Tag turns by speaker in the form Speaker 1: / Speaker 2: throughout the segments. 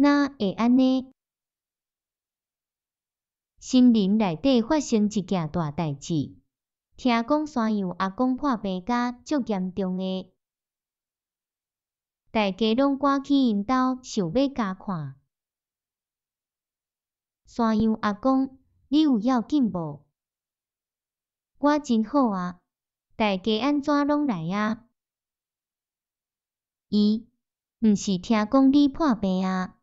Speaker 1: 哪會按呢？森林內底發生一件大代誌，聽講山羊阿公破病甲足嚴重的，大家攏趕去𪜶兜，想欲共看。山羊阿公，你有要緊無？我真好啊，大家按怎攏來啊？伊，毋是聽講你破病啊，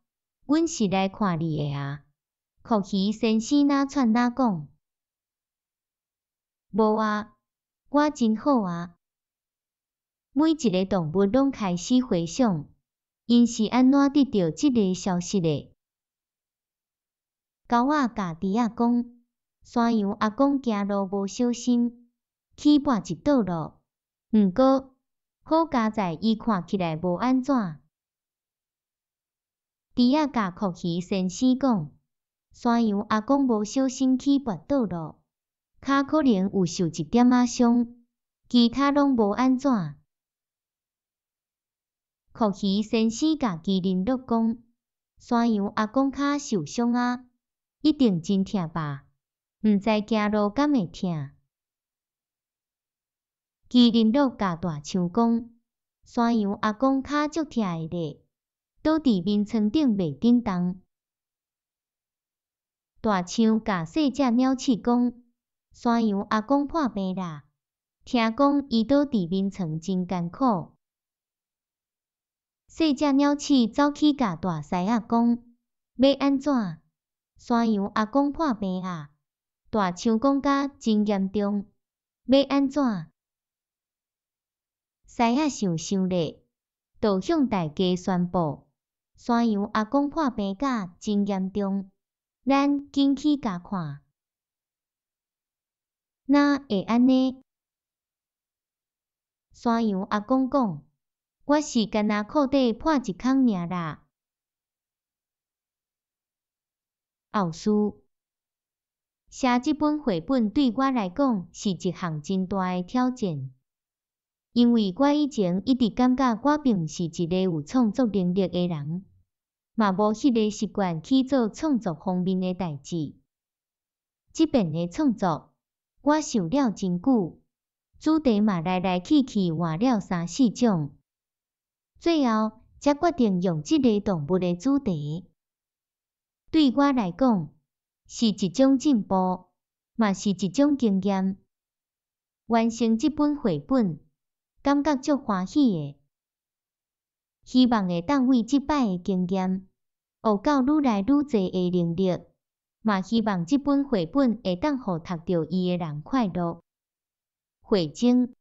Speaker 1: 阮是來看你的啊。蛞蝓先生若喘若講，無啊，我真好啊。每一个動物攏開始回想，𪜶是按怎得著這个消息的。狗仔共豬仔講，山羊阿公行路無小心，去跋一倒囉。毋過，好佳哉伊看起來無按怎。豬仔共蛞蝓先生講，山羊阿公無小心去跋倒囉，跤可能有受一點仔傷，其他攏無按怎。蛞蝓先生共麒麟鹿講，山羊阿公跤受傷啊，一定真疼吧？毋知行路敢會疼？麒麟鹿共大象講，山羊阿公跤足疼的咧，倒佇眠床頂袂振動。大象共細隻鳥鼠講，山羊阿公破病啦，聽講伊倒佇眠床真艱苦。細隻鳥鼠走去共大獅仔講，欲按怎？山羊阿公破病啊，大象講甲真嚴重，欲按怎？獅仔想想咧，就向大家宣布，山羊阿公破病甲真嚴重。咱緊去共看，哪會按呢？山羊阿公講，我是干焦褲底破一空爾啦。後事，寫這本繪本對我來講是一項真大的挑戰，因為我以前一直感覺我並毋是一个有創作能力的人。嘛無彼个習慣去做創作方面的代誌。這遍的創作，我想了真久，主題嘛來來去去換了三四種，最後才決定用這个動物的主題。對我來講，是一種進步，嘛是一種經驗。完成這本繪本，感覺足歡喜的。希望會當為這擺的經驗，學到愈來愈濟的能力，嘛希望這本繪本會當予讀著伊的人快樂。慧晶。